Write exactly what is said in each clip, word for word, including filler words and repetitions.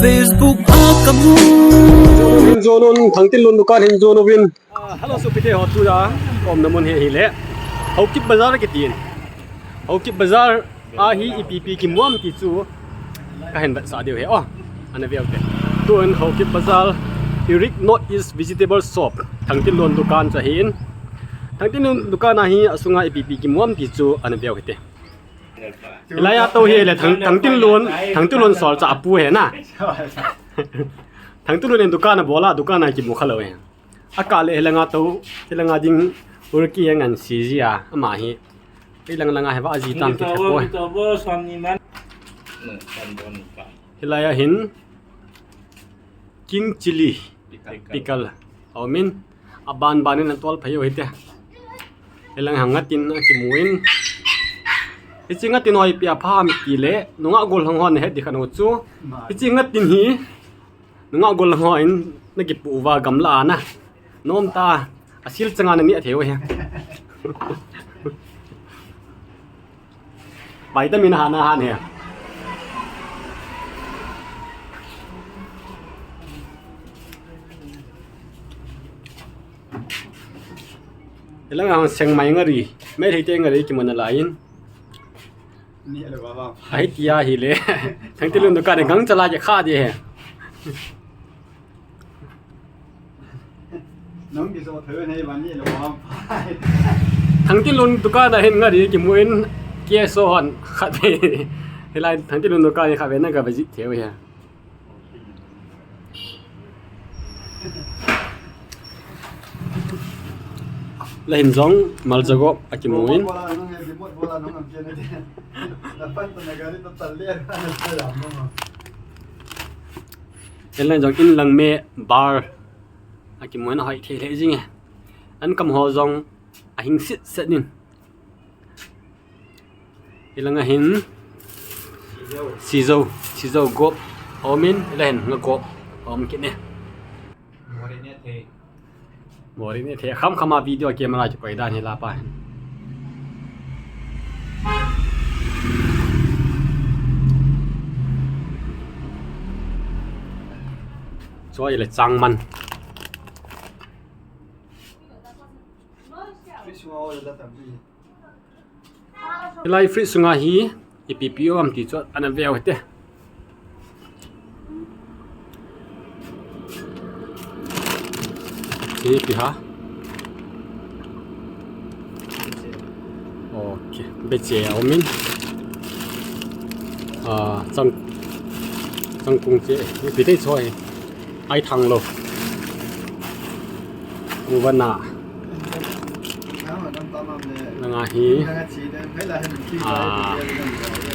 Facebook a kamu. Hin jon un, Thangtinlun dukan hin jon uvin. Ah, hello, sopite ho, tuja kaumna mun hi ahile Haokip Bazar kitin. Haokip Bazar a hi ipi ipi kimu ham ti chu kahin vetsah diu ahi. Oh, ana veu hite. Tun Haokip Bazar, Eric North East Vegetable Shop, Thangtinlun dukan chu ahin. Thangtinlun dukan a hi asunga ipi ipi kimu ham ti chu ana veu hite. Hilai a tou hi le Thang, Thangtinlun, Thangtinlun solchah pu ahi na. Thangtinlun in dukan abol a, dukan a kimu khalou ahi. Akah le hilanga tou, hilanga ding Urki a ngan si ji a, ama hi. Hilang langa hi va aji tam kithei poi. Hilai a hin King Chilli pickle. Aumin, aban ban in atol phei u hite. Hilang hang ngatin akimu in. Hiche ngatin ho ipi apha ham ti le, nungah gollhang hon ahet ding khat u chu. Hiche ngatin hi, nungah gollhang hon akipu uva gamla a na. Nom ta, asil changa naneh thei u ahi. Vitamin ahan ahan ahi. Hilang hang sengmai ngari. Meitei te ngari kimu nalai in. Ahi tia hile. Thangtinlun dukan in gangchal a kikha ding ahi. Nang kiso thei nei ban ni lo wa pai. Thangtinlun dukan a hin ngari kimu in K S O hon khat ve. Hilai Thangtinlun dukan hi khat ve na ka visit thei u ahi. Lahin jong malcha gop akimu in. Hilang jong inlang me bar akimu in ahoi thei lheh jing e. Ankam ho jong ahing sit set in. Hilanga hin sijou, sijou gop aumin, hilang hin nga gop aum kit e. Mori ne the. Mori ne the. Kham kham a video camera kikoi dan hi lapa hin. Choi le changman. Hilai fridge sunga hi ipi ipi um ham ti chu ana veu hite. Ipi ham. Okay, beche aumin. Ah, chang, changkong che, ipi tei choi. Ai thang lo. Uvana. Langa hi. Ah,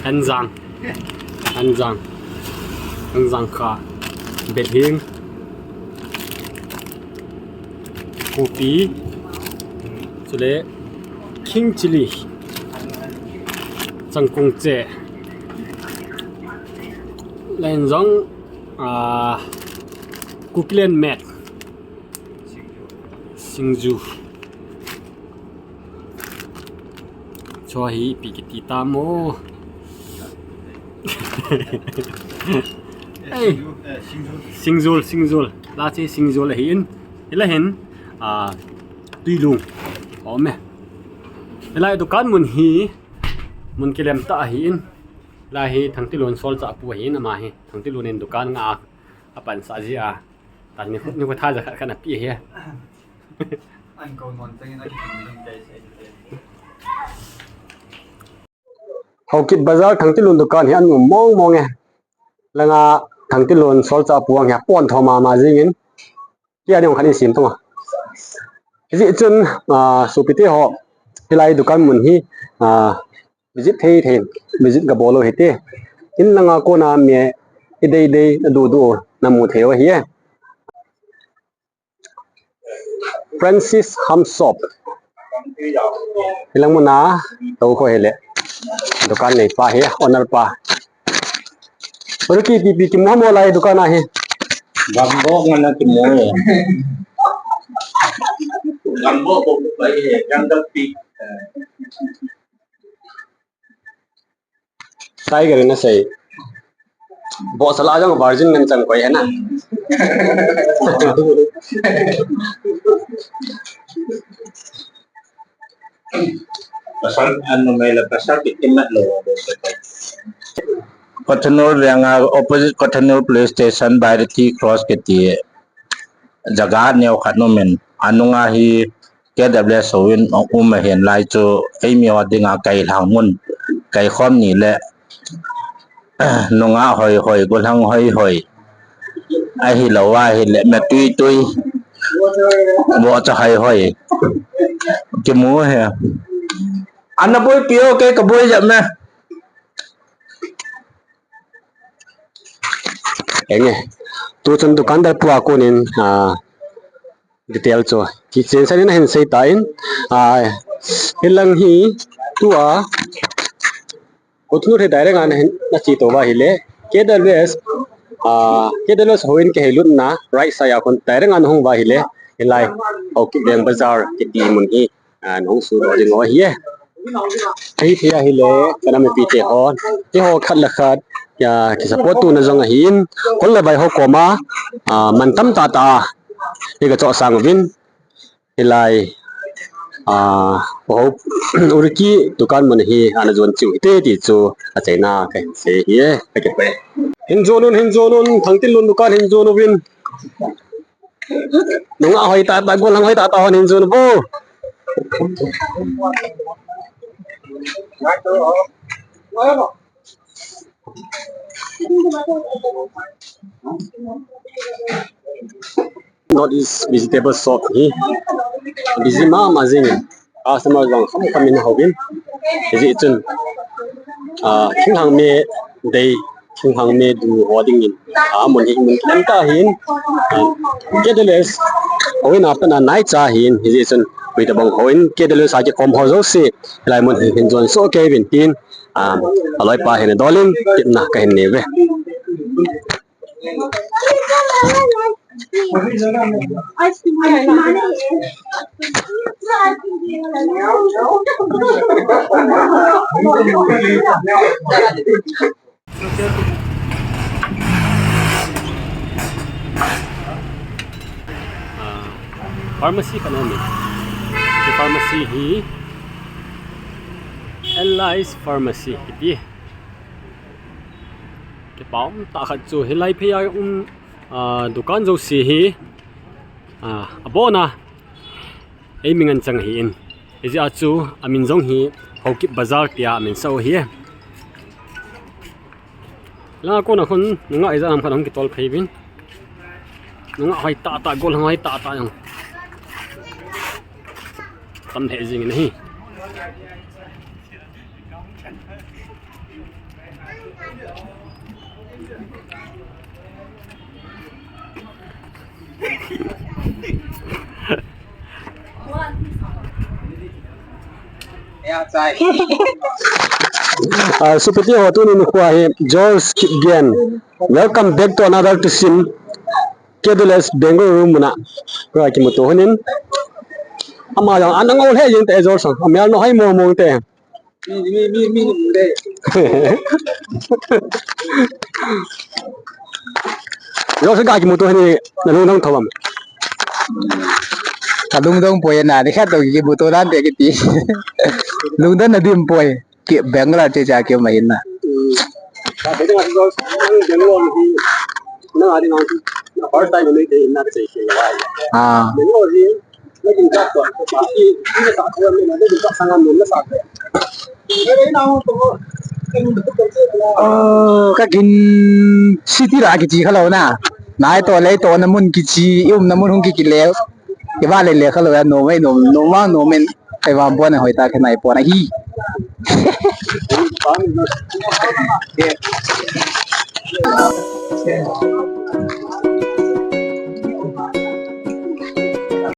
anjang. Anjang. Anjang kha. Bething. Kopi. Chule. King chilli. Changkong che. Lahin jong, ah, Kukiland mat. Singju. Chua hi ipi kiti tam o. Ei. Singju, eh, singju. Singjul, singjul. Lache singjul ahin. Hilai hin, ah, tuilung. Aum e. Hilai dukan mun hi, mun kilem tah ahin. Hilai hi Thangtinlun solchah pu ahin ama hi. Thangtinlun in dukan nga a, apansah ji a. Tani khu, ni khu tha ja khat khat na pi hi. An ko non tang in a ki tin ding kai se. Haokip Bazar Thangtinlun dukan hi anom mong mong e. Langa Thangtinlun solchah pu ang hi apon tho mama jing in. Tia ni ong khat in sim tung a. Hijeh chun, ah, sopite ho, hilai dukan mun hi, ah, visit thei thei, visit gabol u hite. In langa kona mi idei dei, adu du namu thei u ahi e. Francis Ham Shop. Hilang muna tou khu hile. Dukan nei pa hi, owner pa. Baru ki ipi ipi kimu ham o lai dukan a hi. Gambok ngana kimu. Gambok ko pai he, gambok pi. Tiger na sei. Bo sala jong virgin ngen chang koi hena. Pasal anu mai la pasal kiti mat lo. Kothanur Lenga, opposite Kothanur Police Station, Bhairati Cross kiti jaga neo khat umin. Anunga hi K W S houin um ahin, lai chu eimi ho dinga kai lhang mun, kai khom ni le nungah hoi hoi, gollhang hoi hoi. Ahilou ahile, me tui tui. Bo cha hoi hoi. Kimu he. Ana boipi o, kei kaboi jep me. Enge. Tuchan dukandar pu a konin, ah, detail chu kichen sanin ahin sei tan, ah, hilang hi tua Kothanur hi direct a nahin, nache tou va ahile, K W S, ah, K W S houin kihei lutna right side a kon direct a nahung va ahile, hilai Haokip Veng Bazar kiti mun hi, ah, nahung sudoh ding u ahi e. Hiti ahile, ka nam mipite ho, keiho khat le khat, ah, kisupport tuna jong ahin, kol le vai ho koma, ah, mantam tah tah a hi kachohsang uvin. Hilai, ah, ho, Urki dukan mun hi ana jon chu hite ti chu achaina kahin sei ahi e, kakipah e. Hin jon un, hin jon un, Thangtinlun dukan hin jon uvin. Nungah hoi tah tah, gollhang hoi tah tah hon hin jon uvo. North East Vegetable Shop hi busy mama jing in, customer jong kham kham in aum in, hijeh chun, ah, thinglhang me dei, thinglhang me du ho dingin, ah, mun hi mun kilem tah ahin, ah, K W S houin a pat a naicha ahin, hijeh chun, hoitobang houin K W S a kikhom ho jouse, hilai mun hi hin jon soh kei uvin tin, ah, aloipa hin adol in, tepna kahin nei uve. Ah, pharmacy khat aum e. Hiche pharmacy hi Allies Pharmacy kiti. Kipa um tah khat chu hilai phei a um, ah, dukan jouse hi, ah, abon a eimi ngen chang ahin. Hijeh a chu amin jong hi Haokip Bazar tia amin sah u ahi e. Langa kona khun nungah ijat ham khat hung kitol phei uvin. Nungah hoi tah tah, gollhang hoi tah tah jong tam lheh jing in ahi. Ah, sopite ho, tuni nikho hi George Kipgen. Welcome back to another Thusim. K W S Bengaluru muna. Ka kimuto honin. Ama jong ana ngol he jeng te George sang. Amel no hai mo mo te. Mi, mi, mi, mi, mi. Josu ka kimuto hi nalungdong thou am? Kalungdong poi na, nikhat to kimuto dan te kiti. Lungdon na dim poi. Ki Bangalore che cha ki ma hin na. Ka te nga Josu, Bangalore hi. Na adi na, first time ni te na che che. Ah. Bangalore hi. Oh, ka gin city la kichi kha lou na. Nai to lei to na mun kichi, i um na mun hung ki kile. Ki va le le kha lou ya, no mai no, no ma no men. Kai va bon hoi ta ke nai pon ahi.